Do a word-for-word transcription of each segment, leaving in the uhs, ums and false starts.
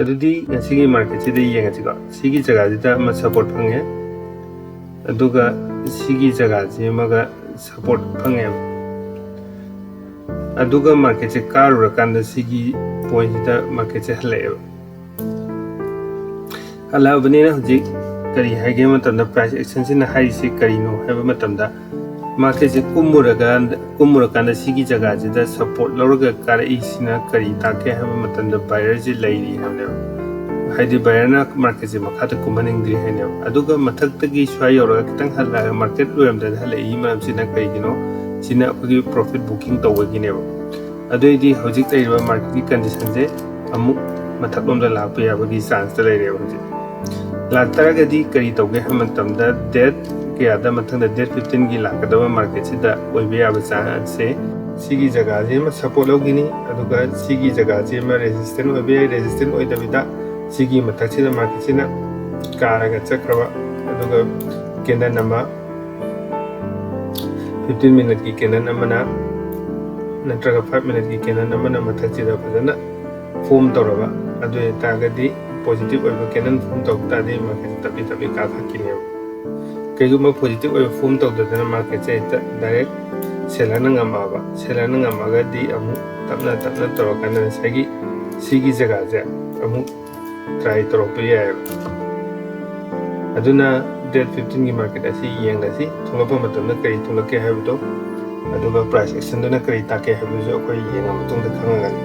ꯑꯗꯨꯗꯤ ꯉꯁꯤꯒꯤ ꯃꯥꯔꯀꯦꯠꯁꯤꯗ ꯌꯦꯡꯉꯁꯤꯀꯣ꯫ ꯁꯤꯒꯤ ꯖꯒꯥꯁꯤꯗ ꯑꯃ ꯁꯄꯣꯔꯠ ꯐꯪꯉꯦ, ꯑꯗꯨꯒ ꯁꯤꯒꯤ ꯖꯒꯥꯁꯤ ꯑꯃꯒ ꯁꯄꯣꯔꯠ ꯐꯪꯉꯦꯕ꯫ ꯑꯗꯨꯒ ꯃꯥꯔꯀꯦꯠꯁꯦ ꯀꯥꯔꯨꯔꯀꯥꯟꯗ ꯁꯤꯒꯤ ꯄꯣꯏꯟꯁꯤꯗ ꯃꯥꯔꯀꯦꯠꯁꯦ ꯍꯜꯂꯛꯑꯦꯕ꯫ ꯍꯜꯂꯛꯑꯕꯅꯤꯅ ꯍꯧꯖꯤꯛ ꯀꯔꯤ ꯍꯥꯏꯒꯦ ꯃꯇꯝꯗ, ꯄ꯭ꯔꯥꯏꯁ ꯑꯦꯛꯁꯟꯁꯤꯅ ꯍꯥꯏꯔꯤꯁꯤ ꯀꯔꯤꯅꯣ ꯍꯥꯏꯕ ꯃꯇꯝꯗ, ꯃꯥꯔꯀꯦꯠꯁꯦ ꯀꯨꯝꯃꯨꯔꯒ, ꯀꯨꯝꯃꯨꯔꯀꯥꯟꯗ ꯁꯤꯒꯤ ꯖꯒꯥꯁꯤꯗ ꯁꯄꯣꯔꯠ ꯂꯧꯔꯒ ꯀꯥꯔꯛꯏꯁꯤꯅ ꯀꯔꯤ ꯇꯥꯛꯀꯦ ꯍꯥꯏꯕ ꯃꯇꯝꯗ, ꯕꯥꯌꯔꯁꯤ ꯂꯩꯔꯤ ꯍꯥꯏꯕꯅꯦꯕ꯫ ꯍꯥꯏꯗꯤ ꯕꯥꯌꯔꯅ ꯃꯥꯔꯀꯦꯠꯁꯦ ꯃꯈꯥꯗ ꯀꯨꯝꯍꯟꯅꯤꯡꯗ꯭ꯔꯤ ꯍꯥꯏꯅꯦꯕ꯫ ꯑꯗꯨꯒ ꯃꯊꯛꯇꯒꯤ ꯁ꯭ꯋꯥꯏ ꯌꯧꯔꯒ ꯈꯤꯇꯪ ꯍꯜꯂꯛꯑꯒ ꯃꯥꯔꯀꯦꯠ ꯂꯣꯏꯔꯝꯗꯥꯏꯗ ꯍꯜꯂꯛꯏ ꯃꯔꯝꯁꯤꯅ ꯀꯔꯤꯒꯤꯅꯣ? ꯁꯤꯅ ꯑꯩꯈꯣꯏꯒꯤ ꯄ꯭ꯔꯣꯐꯤꯠ ꯕꯨꯀꯤꯡ ꯇꯧꯕꯒꯤꯅꯦꯕ꯫ ꯑꯗꯨꯑꯣꯏꯗꯤ ꯍꯧꯖꯤꯛ ꯂꯩꯔꯤꯕ ꯃꯥꯔꯀꯦꯠꯀꯤ ꯀꯟꯗꯤꯁꯟꯁꯦ ꯑꯃꯨꯛ ꯃꯊꯛꯂꯣꯝꯗ ꯂꯥꯛꯄ ꯌꯥꯕꯒꯤ ꯆꯥꯟꯁꯇ ꯂꯩꯔꯦꯕ ꯍꯧꯖꯤꯛ꯫ ꯂꯥꯛꯇꯥꯔꯒꯗꯤ ꯀꯔꯤ ꯇꯧꯒꯦ ꯍꯥꯏꯕ ꯃꯇꯝꯗ, ꯗꯦꯠ ꯀꯌꯥꯗ, ꯃꯊꯪꯗ ꯗꯦꯠ ꯐꯤꯐꯇꯤꯟꯒꯤ ꯂꯥꯛꯀꯗꯕ ꯃꯥꯔꯀꯦꯠꯁꯤꯗ ꯑꯣꯏꯕ ꯌꯥꯕ ꯆꯥꯟꯁꯁꯦ, ꯁꯤꯒꯤ ꯖꯒꯥꯁꯤ ꯑꯃ ꯁꯄꯣꯔꯠ ꯂꯧꯈꯤꯅꯤ, ꯑꯗꯨꯒ ꯁꯤꯒꯤ ꯖꯒꯥꯁꯤ ꯑꯃ ꯔꯦꯁꯤꯁꯇꯦꯟ ꯑꯣꯏꯕ ꯌꯥꯏ꯫ ꯔꯦꯁꯤꯁꯇꯦꯟ ꯑꯣꯏꯗꯕꯤꯗ ꯁꯤꯒꯤ ꯃꯊꯛꯁꯤꯗ ꯃꯥꯔꯀꯦꯠꯁꯤꯅ ꯀꯥꯔꯒ ꯆꯠꯈ꯭ꯔꯕ, ꯑꯗꯨꯒ ꯀꯦꯟꯗꯜ ꯑꯃ, ꯐꯤꯐꯇꯤꯟ ꯃꯤꯅꯠꯀꯤ ꯀꯦꯟꯗꯜ ꯑꯃꯅ ꯅꯠꯇ꯭ꯔꯒ ꯐꯥꯏꯚ ꯃꯤꯅꯠꯀꯤ ꯀꯦꯟꯗꯜ ꯑꯃꯅ ꯃꯊꯛꯁꯤꯗ ꯐꯖꯅ ꯐꯣꯝ ꯇꯧꯔꯕ, ꯑꯗꯨ ꯑꯣꯏꯇꯥꯔꯒꯗꯤ ꯄꯣꯖꯤꯇꯤꯚ ꯑꯣꯏꯕ ꯀꯦꯟꯗꯜ ꯐꯣꯝ ꯇꯧ ꯇꯥꯔꯗꯤ ꯃꯥꯔꯀꯦꯠꯁꯦ ꯇꯞꯂꯤ ꯇꯞꯂꯤ ꯀꯥꯈꯠꯈꯤꯅꯦꯕ꯫ ꯀꯩꯒꯨꯝꯕ ꯄꯣꯖꯤꯇꯤꯚ ꯑꯣꯏꯕ ꯐꯣꯝ ꯇꯧꯗꯗꯅ ꯃꯥꯔꯀꯦꯠꯁꯦ ꯍꯦꯛꯇ ꯗꯥꯏꯔꯦꯛ ꯁꯦꯂꯔꯅ ꯉꯝꯃꯛꯑꯕ, ꯁꯦꯂꯔꯅ ꯉꯝꯃꯒꯗꯤ ꯑꯃꯨꯛ ꯇꯞꯅ ꯇꯞꯅ ꯇꯧꯔꯀꯥꯟꯗ ꯉꯁꯥꯏꯒꯤ ꯁꯤꯒꯤ ꯖꯒꯥꯁꯦ ꯑꯃꯨꯛ ꯇ꯭ꯔꯥꯏ ꯇꯧꯔꯛꯄ ꯌꯥꯏꯑꯕ꯫ ꯑꯗꯨꯅ ꯗꯦꯠ ꯐꯤꯐꯇꯤꯟꯒꯤ ꯃꯥꯔꯀꯦꯠ ꯑꯁꯤ ꯌꯦꯡꯉꯁꯤ, ꯊꯣꯛꯂꯛꯄ ꯃꯇꯝꯗ ꯀꯔꯤ ꯊꯣꯛꯂꯛꯀꯦ ꯍꯥꯏꯕꯗꯣ, ꯑꯗꯨꯒ ꯄ꯭ꯔꯥꯏꯁ ꯑꯦꯛꯁꯟꯗꯨꯅ ꯀꯔꯤ ꯇꯥꯛꯀꯦ ꯍꯥꯏꯕꯗꯨꯁꯨ ꯑꯩꯈꯣꯏ ꯌꯦꯡꯉ ꯃꯇꯨꯡꯗ ꯈꯪꯉꯒꯅꯤ꯫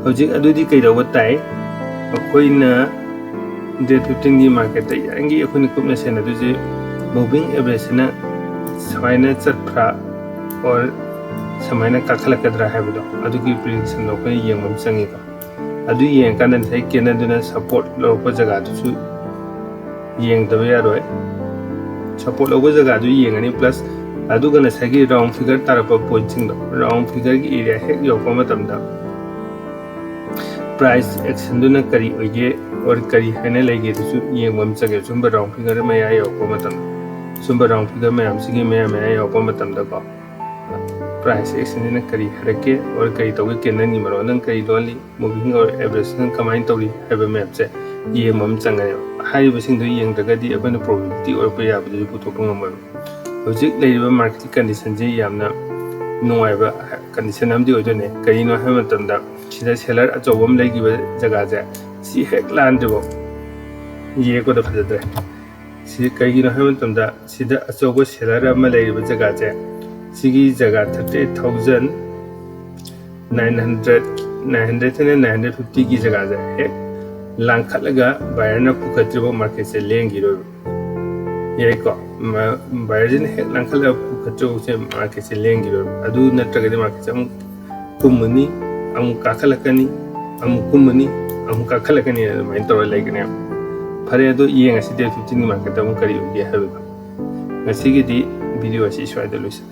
ꯍꯧꯖꯤꯛ ꯑꯗꯨꯗꯤ ꯀꯩꯗꯧꯕ ꯇꯥꯏ? ꯑꯩꯈꯣꯏꯅ ꯗꯦꯠ ꯐꯤꯐꯇꯤꯟꯒꯤ ꯃꯥꯔꯀꯦꯠꯇ ꯌꯥꯔꯤꯉꯩ ꯑꯩꯈꯣꯏꯅ ꯀꯨꯞꯅ ꯁꯦꯟꯅꯗꯣꯏꯁꯦ moving average ꯁꯤꯅ ꯁꯨꯃꯥꯏꯅ ꯆꯠꯄ꯭ꯔꯥ or ꯁꯨꯃꯥꯏꯅ ꯀꯥꯈꯠꯂꯛꯀꯗ꯭ꯔꯥ ꯍꯥꯏꯕꯗꯣ, ꯑꯗꯨꯒꯤ prediction ꯗꯣ ꯑꯩꯈꯣꯏꯅ ꯌꯦꯡꯕ ꯑꯃ ꯆꯪꯉꯤꯀꯣ꯫ ꯑꯗꯨ ꯌꯦꯡꯉꯀꯥꯟꯗ ꯉꯁꯥꯏ ꯀꯦꯟꯗꯜꯗꯨꯅ ꯁꯄꯣꯔꯠ ꯂꯧꯔꯛꯄ ꯖꯒꯥꯗꯨꯁꯨ ꯌꯦꯡꯗꯕ ꯌꯥꯔꯣꯏ꯫ ꯁꯄꯣꯔꯠ ꯂꯧꯕ ꯖꯒꯥꯗꯨ ꯌꯦꯡꯉꯅꯤ, plus ꯑꯗꯨꯒ ꯉꯁꯥꯏꯒꯤ round figure ꯇꯥꯔꯛꯄ ꯄꯣꯏꯟꯠꯁꯤꯡꯗꯣ, round figure ꯒꯤ ꯑꯦꯔꯤꯌꯥ ꯍꯦꯛ ꯌꯧꯔꯛꯄ ꯃꯇꯝꯗ ꯄ꯭ꯔꯥꯏꯁ ꯑꯦꯛꯁꯟꯗꯨꯅ ꯀꯔꯤ ꯑꯣꯏꯒꯦ or ꯀꯔꯤ ꯍꯥꯏꯅ ꯂꯩꯒꯦꯗꯨꯁꯨ ꯌꯦꯡꯕ ꯑꯃ ꯆꯪꯉꯦ꯫ ꯁꯨꯝꯕ round figure ꯃꯌꯥ ꯌꯧꯔꯛꯄ ꯃꯇꯝꯗ, ꯁꯨꯝꯕ round figure ꯃꯌꯥꯝꯁꯤꯒꯤ ꯃꯌꯥ ꯃꯌꯥ ꯌꯧꯔꯛꯄ ꯃꯇꯝꯗꯀꯣ, price actionꯁꯤꯅ ꯀꯔꯤ ꯍꯥꯏꯔꯛꯀꯦ, or ꯀꯔꯤ ꯇꯧꯒꯦ, candleꯒꯤ ꯃꯔꯣꯟ ꯅꯪ ꯀꯔꯤ ꯂꯣꯜꯂꯤ, moving or average ꯅꯪ ꯀꯃꯥꯏꯅ ꯇꯧꯔꯤ ꯍꯥꯏꯕ ꯃꯌꯥꯝꯁꯦ ꯌꯦꯡꯕ ꯑꯃ ꯆꯪꯒꯅꯦꯕ꯫ ꯍꯥꯏꯔꯤꯕꯁꯤꯡꯗꯨ ꯌꯦꯡꯗ꯭ꯔꯒꯗꯤ ꯑꯩꯈꯣꯏꯅ probability ꯑꯣꯏꯔꯛꯄ ꯌꯥꯕꯗꯨꯁꯨ ꯄꯨꯊꯣꯛꯄ ꯉꯝꯃꯣꯏꯕ꯫ ꯍꯧꯖꯤꯛ ꯂꯩꯔꯤꯕ marketꯀꯤ conditionꯁꯦ ꯌꯥꯝꯅ ꯅꯨꯡꯉꯥꯏꯕ condition ꯑꯃꯗꯤ ꯑꯣꯏꯗꯣꯏꯅꯦ꯫ ꯀꯔꯤꯅꯣ ꯍꯥꯏꯕ ꯃꯇꯝꯗ, ꯁꯤꯗ seller ꯑꯆꯧꯕ ꯑꯃ ꯂꯩꯈꯤꯕ ꯖꯒꯥꯁꯦ, ꯁꯤ ꯍꯦꯛ ꯂꯥꯟꯗ꯭ꯔꯤꯐꯥꯎ ꯌꯦꯛꯄꯗ ꯐꯖꯗ꯭ꯔꯦ꯫ ꯁꯤ ꯀꯩꯒꯤꯅꯣ ꯍꯥꯏꯕ ꯃꯇꯝꯗ, ꯁꯤꯗ ꯑꯆꯧꯕ seller ꯑꯃ ꯂꯩꯔꯤꯕ ꯖꯒꯥꯁꯦ, ꯁꯤꯒꯤ ꯖꯒꯥ thirty eight thousand nine hundred, nine hundred nine hundred ꯐꯤꯐꯇꯤꯒꯤ ꯖꯒꯥꯁꯦ ꯍꯦꯛ ꯂꯥꯡꯈꯠꯂꯒ buyerꯅ ꯄꯨꯈꯠꯇ꯭ꯔꯤꯐꯥꯎ marketꯁꯦ ꯂꯦꯡꯈꯤꯔꯣꯏꯕ꯫ ꯌꯥꯏꯀꯣ? Buyerꯁꯤꯅ ꯍꯦꯛ ꯂꯥꯡꯈꯠꯂꯒ ꯄꯨꯈꯠꯇ꯭ꯔꯤꯐꯥꯎꯁꯦ marketꯁꯦ ꯂꯦꯡꯈꯤꯔꯣꯏꯕ꯫ ꯑꯗꯨ ꯅꯠꯇ꯭ꯔꯒꯗꯤ marketꯁꯦ ꯑꯃꯨꯛ ꯀꯨꯝꯃꯅꯤ, ꯑꯃꯨꯛ ꯀꯥꯈꯠꯂꯛꯀꯅꯤ, ꯑꯃꯨꯛ ꯀꯨꯝꯃꯅꯤ, ꯑꯃꯨꯛ ꯀꯥꯈꯠꯂꯛꯀꯅꯤ, ꯑꯗꯨꯃꯥꯏꯅ ꯇꯧꯔ ꯂꯩꯒꯅꯦꯕ꯫ ꯐꯔꯦ, ꯑꯗꯣ ꯌꯦꯡꯉꯁꯤ day fifteen marketꯇ ꯑꯃꯨꯛ ꯀꯔꯤ ꯎꯒꯦ ꯍꯥꯏꯕꯗꯣ꯫ ꯉꯁꯤꯒꯤꯗꯤ video ꯑꯁꯤ ꯁ꯭ꯋꯥꯏꯗ ꯂꯣꯏꯁꯤꯜꯂꯦ꯫